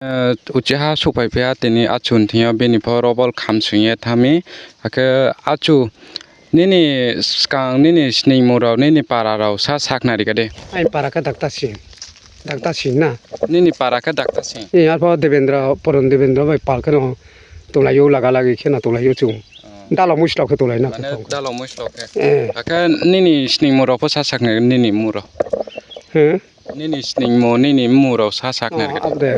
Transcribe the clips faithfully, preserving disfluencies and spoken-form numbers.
Uchiha souhphai phi ha tini achu ni thing yo bini pho rubber khamsoing ye thanng mi. Akhe achu, nini skang nini sningmung rao, nini para rao sa sakhnari ka di. Aini para khe Dakta Sing. Dakta Sing na. Nini para khe Dakta Sing. Arpho Debendra, Poron Debendra bai pal kheno tonglai ou, laga lagi kheno tonglai ou chung. Dalo muislo khe tonglai na khe. Akhe nini sningmung rao pho sa sakhnari nini mmung rao. Nini sningmung, nini mmung rao sa sakhnari ka di.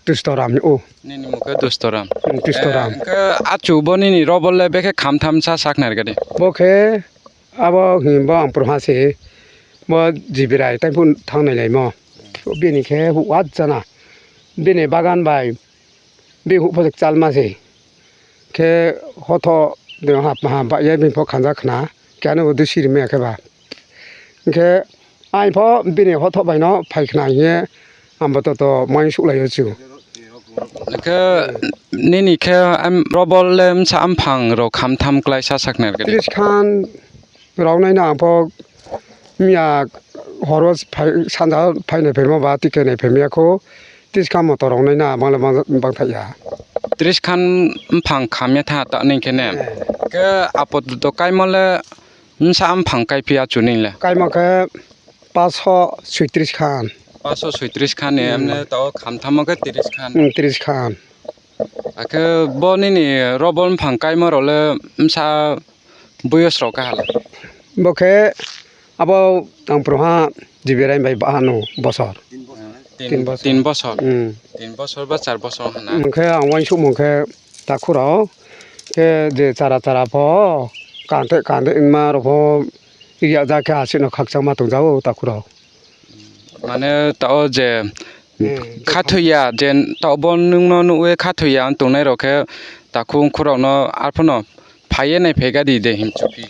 Dustoram ou. Nini mmung khe Dustoram. Dustoram. Khe achu bo nini rubber le bekhe khamtham sa sakhnari ka di. Bo khe abo himba ang proha se, bo Jibirai taiphuh thanng nailaimo. Bini khe huh achana. Bini bagan bai, bini huh pho kchalma se. Khe hotho de ha, ha, bah ye bini pho khanja khna. Khe ano bo dusi rimai ya khe ba. Hing khe aini pho bini hotho bai no phai khna hing ye, ang bo toto uaingsouhlai ou chu. Khe nini khe rubber le bsa mphang rao khamtham klái sa sakhnari ka di. Tris khan rao nai na ang pho miya hor wo sanja phai naiphaimo ba tike naiphaimai ya khou. Tris khan motor rao nai na bang le bang, bangthaih ya. Tris khan mphang kham ye thanng ta nini khe ne. Khe apoto kaimo le bsa mphang kaiphi achu nini le? Kaimo khe paso soitris khan. Paso soitris khan ni, emne tao khamthammo khe tris khan. Tris khan. Akhe bo nini rubber mphang kaimo rao le bsa boyos rao kaha le? Bo khe abo ang proha Jibirai bai baha no bosor. Tin bosor. Tin bosor ba char bosor hana. Hing khe ang uaingsouhmung khe takhu rao khe je chara chara pho, kante kante ma rao pho, yak ja khe asuh no khakchangma tongja ou takhu rao. Mane tao je khathoi ya, je tao bo nung no nuh ye khathoi ya ong tongnai rao khe takhu ongkhu rao no arphuh no phai ye naiphai ga di de hing chu phi.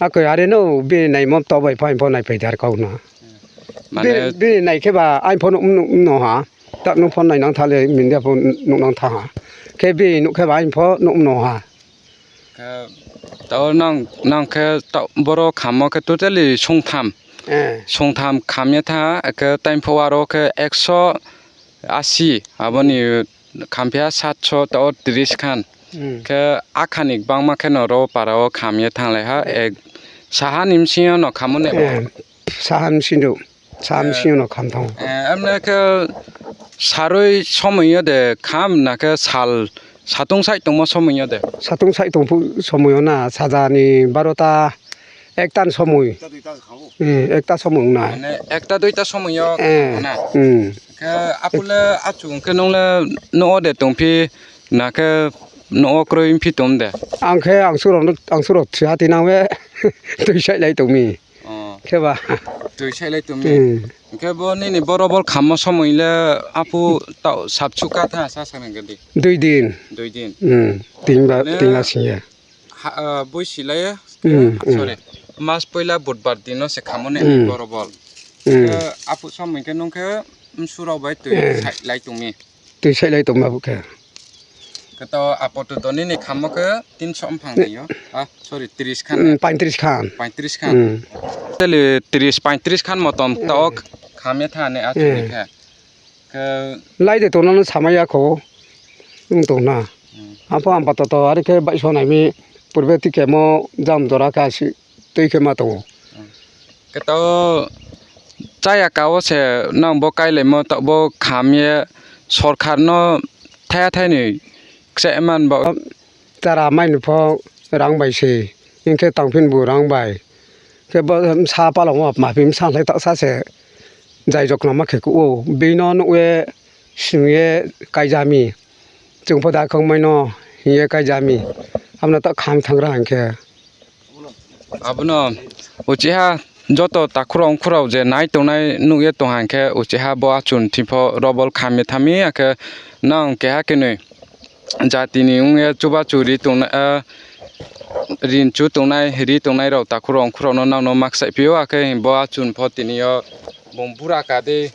Akoi are no bini naimo tao bai pho aini pho naiphai dar kau na. Bini nai khe ba aini pho nuh, nuh, nuh ha. Tao nung pho nainang tha le, media pho nuhnang tha ha. Khe bini nuh khe ba aini pho nuh no ha. Tao nang, nang khe tao boro khammo khe totally sungtham. Sungtham kham ye thanng ha, khe time pho aro khe ekso asi, abo ni khamphi ha satso tao tris khan. Khe akha ni gbangma khe no ro para wo kham ye thannglai ha, saha ni bsing yo no khamo ne? Saha bsing yo no kham thanng. Emne khe saroi somoi yo de kham na khe sal, satung saih tongmo somoi yo de? Satung saih tong phuh somoi yo na, saja ni barota, ekta ni somoi. Ekta somoi ong na. Ekta duita somoi yo na. Khe aphuh le achu khe nung le nouh wo de tongphi, na khe nouh wo kroi phi tong de? Ang khe ang su rao thia tinang ye tuisaihlai tong mi. Khe ba. Tuisaihlai tong mi. Hing khe bo nini boro bol khammo somoi le aphuh tao sabsuh ka tha sa sa nang di. Dui din. Dui din. Tin ba, tin ba sing ye. Boisilai ye. Sorry. Mas poila budbar din no se khamo ne boro bol. Aphuh somoi khe nung khe msu rao bai tuisaihlai tong mi. Tuisaihlai tong ma bu khe. Khe tao apoto to nini khammo khe tinso mphang ni yo. Sorry, tris khan. Paintris khan. Paintris khan. Tele tris, paintris khan motom tao kham ye thanng ne achu ni khe. Khe lai de tongna no samai ya khou. Ong tong na. Apho ang patoto are khe baihso nai mi purbe tikemo jam jora khe asi tui khe ma tong ou. Khe tao chaya ka wo se nang bo kailaimo tao bo kham ye sorkar no thaiha thainoi kcheh man ba. Chara mai ni pho rang bai se, hing khe tangphin bu rang bai. Khe bo bsa palong wo maphi bsa hlai taohsa se jai joknama khe kuh ou. Bini no nuh ye, sing ye, kaija mi. Chung pho da khongmai no hing ye kaija mi. Abo no taoh kham thanng ra hing khe. Abo no uchih ha joto takhu rao ongkhu rao je nai tongnai nuh ye tong ha hing khe, uchih ha bo achu ni thing pho rubber kham ye thanng mi, akhe nang keha kenoi jati ni ong ye chubachu ri tongnai, rinchu tongnai, ri tongnai rao takhu rao ongkhu rao no nang no ma kchaihphi ou, akhe bo achu ni pho tini yo bung bura ka dei,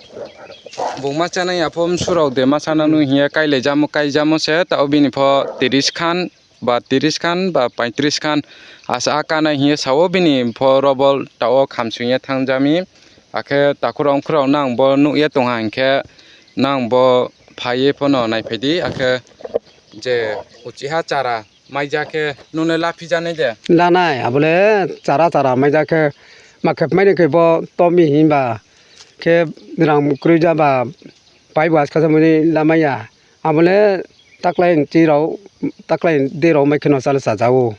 bung ma chánai ya pho msu rao de ma chánai nu hing ye kailaijamo, kaijamo se, tao bini pho tris khan ba tris khan ba paintris khan asa ha kanai hing ye sa ou, bini pho rubber tao wo khamsoing ye thanngja mi. Akhe takhu rao ongkhu rao nang bo nuh ye tong ha hing khe, nang bo phai ye pho no naiphai di, akhe je uchih ha chara maija khe nung le la phi ja nai de? La nai, abo le chara chara maija khe, ma khe mai ni khe bo tomi himba khe rang kroi ja ba, pai bo askha sa mani la mai ya. Abo le taklai chi rao, taklai de rao mai khe no chale cha ja ou.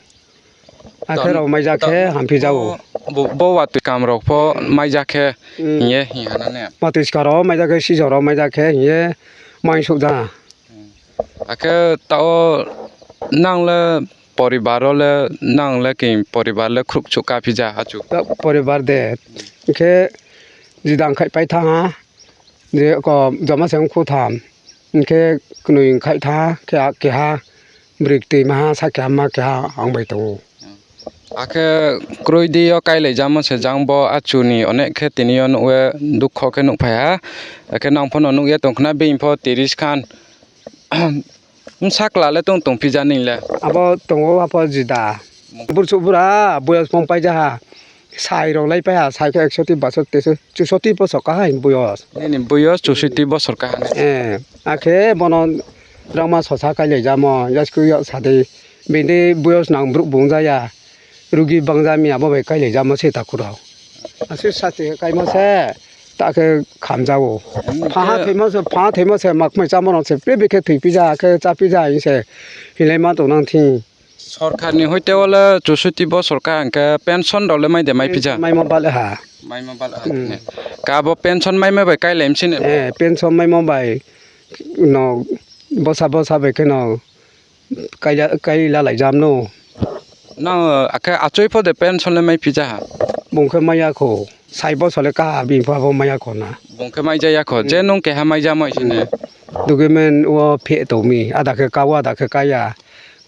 Akhe rao maija khe hamphi ja ou. Bo watoi skam rao pho maija khe hing ye hing ha na ne? Watoi skam rao maija khe, season rao maija khe hing ye mai souh ja. Akhe taoh nang le poribar wo le, nang le khe poribar le khruhchuh ka phi ja achu? Poribar de, hing khe jidang khaihpai thanng ha, je ko joma se ongkhu tham, hing khe knoi khaih thanng ha, khe keha broi ktoima ha, sa keha ma keha ang bai tong ou. Akhe kroi di yo káilai jamo se jang bo achu ni onek khe tini yo nuh ye dukho khe nuhphai ha. Akhe nang pho no nuh ye tong khna, bini pho tiris khan. Bsakla le tong tong phi ja nini le? Abo tong ou, apho jida. Burchuh bura, boyos pho pai ja ha. Sai rao lai pai ha, sai khe eksoti, basoti, chusoti bosor ka ha hing boyos. Nini boyos chusoti bosor ka ha ne? Akhe bono rangma sosa káilai jamo, yasku yo sa dei. Bini boyos nang brouh bung ja ya. Rugi bang ja mi abo bai káilai jamo se takhu rao. Asuh sati káimo se, ta khe kham ja ou. Pha ha thoimo se, pha ha thoimo se, makmai chámo rao se, pre bikhe thoi phi ja, khe chá phi ja hing se, hinglai ma tong nang thing. Sorkar ni hoite wo le chusoti bosor ka hing khe pension rao le mai de mai phi ja? Maimo bale ha. Maimo bale ha. Ka abo pension maimo bai káilai mi si ne? Pension maimo bai no bosa bosa bai khe no káila, káilalai jam no. Nang, akhe achoi pho de pension le mai phi ja ha? Bung khe mai ya kho. Sai bosor le ka bini pho abo mai ya kho na. Bung khe mai ja ya kho. Je nung keha mai jamo se ne? Document wo pheh tong mi. Ada khe ka wo, ada khe ka ya.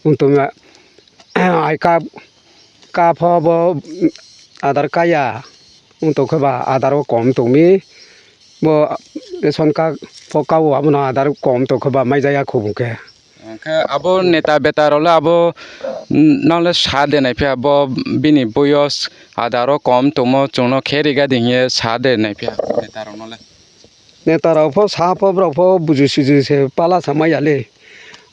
Ong tong mi, ai ka, ka pho bo Aadhaar ka ya. Ong tong khe ba Aadhaar wo kom tong mi. Bo ration card pho ka wo, abo no Aadhaar kom tong khe ba mai ja ya kho bung khe. Hing khe abo neta beta rao le abo, nang le sa de nai phi ha, bo bini boyos Aadhaar wo kom tongmo chung no khe riga di hing ye sa de nai phi ha neta rao no le? Neta rao pho sa pho, brao pho buju suju se pala sa mai ya le.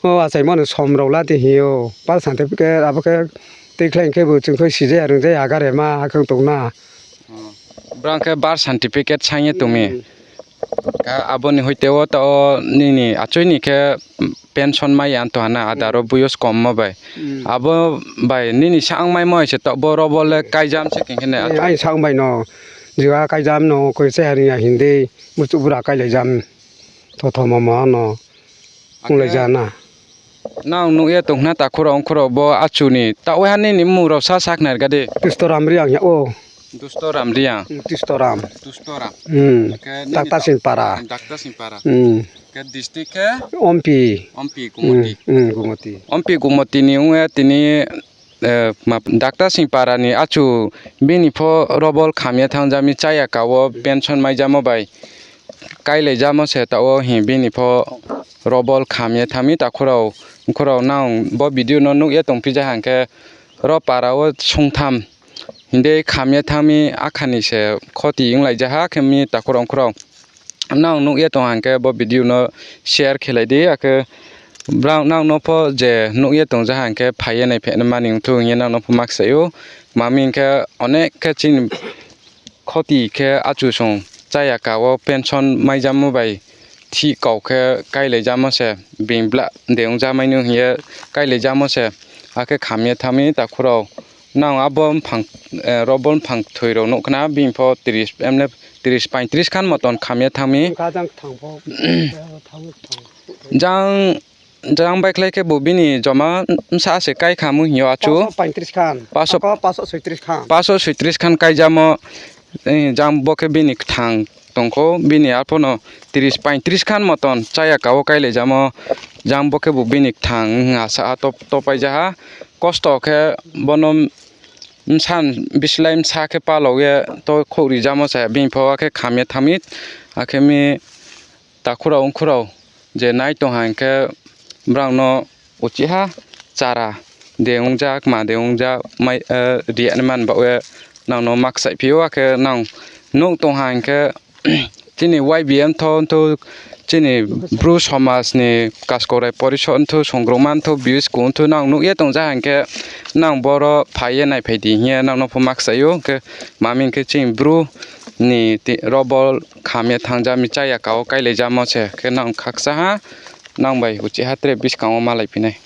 O achaimo no som rao la di hing yo. Birth certificate abo khe tuikhlai khe bo chung khe sijaya rungjaya agare ma akhe tong na. Brang khe birth certificate saing ye tong mi. Abo ni hoite wo taoh nini achoi ni khe pension mai ya tong ha na, Aadhaar wo boyos kommo bai. Abo bai nini saong maimo hai se taoh bo ro bo le káijam se khe khe ne? Aini saong bai no, jiga káijam no, koi se ha ri ya hing di, burchuh bura káilai jam. Thotho momo no onglai ja na. Nang nuh ye tong khna takhu rao ongkhu rao bo achu ni taoh waiha nini mmung rao sa sakhnari ga di. Dustoram Reang ya o. Dustoram Reang. Dustoram. Dustoram. Dakta Singpara. Dakta Singpara. Khe district khe? Ompi. Ompi Gumoti. Ompi Gumoti ni ong ye tini Dakta Singpara ni achu bini pho robol kham ye thanng ja mi, cháya ka wo pension mai jamo bai káilai jamo se taoh wo hing bini pho robol kham ye thanng mi takhu rao, ongkhu rao nang bo video no nuh ye tong phi ja hing khe ro para wo sungtham hing di kham ye thanng mi akha ni se khoti onglai ja ha khe mi takhu rao ongkhu rao. Nang nuh ye tong hing khe bo video no share khelai di, akhe brang nang no pho je nuh ye tong ja hing khe phai ye naiphainai mani ongthou hing ye nang no pho maksai ou. Mami hing khe onek khe chini khoti khe achu song cháya ka wo pension mai jamo bai thih kau khe káilai jamo se, being bla de ong ja mai nu hing ye káilai jamo se, akhe kham ye thanng mi takhu rao. Nang abo robol mphang kthoi rao nuh khna, bini pho tris, emle tris, paitris khan moton kham ye thanng mi. Jang, jang baikhlai khe bo bini joma bsa se kai kha mo hing yo achu. Paso soitris khan kai jamo, jang bo khe bini kthang tong kho, bini arphuh no tris, paitris khan moton cháya ka wo káilai jamo, jang bo khe bo bini kthang asa ha topai ja ha. Kosto khe bono bsa, bislái bsa khe palao ye to khouhri jamo se bini pho akhe kham ye thanng mi, akhe mi takhu rao ongkhu rao je nai tong hing khe brang no uchih ha chara de ong ja, kma de ong ja, ri ya nai man baoh ye nang no maksaih phi ou, akhe nang nuh tong hing khe chini Y B M tho, tho Chini Bru somaj ni Kaskaurai Porishod ongthou, Songrongma ongthou, B S K ongthou, nang nuh ye tong ja hing khe, nang boro phai ye naiphai di hing ye nang no pho ma kchai ou. Khe ma hing khe chini Bru ni ti-, ro bo kham ye thanng ja mi, chá ya ka wo káilai jamo se. Khe nang khakchang ha, nang bai uchih ha tre buskang wo malaiphi nai.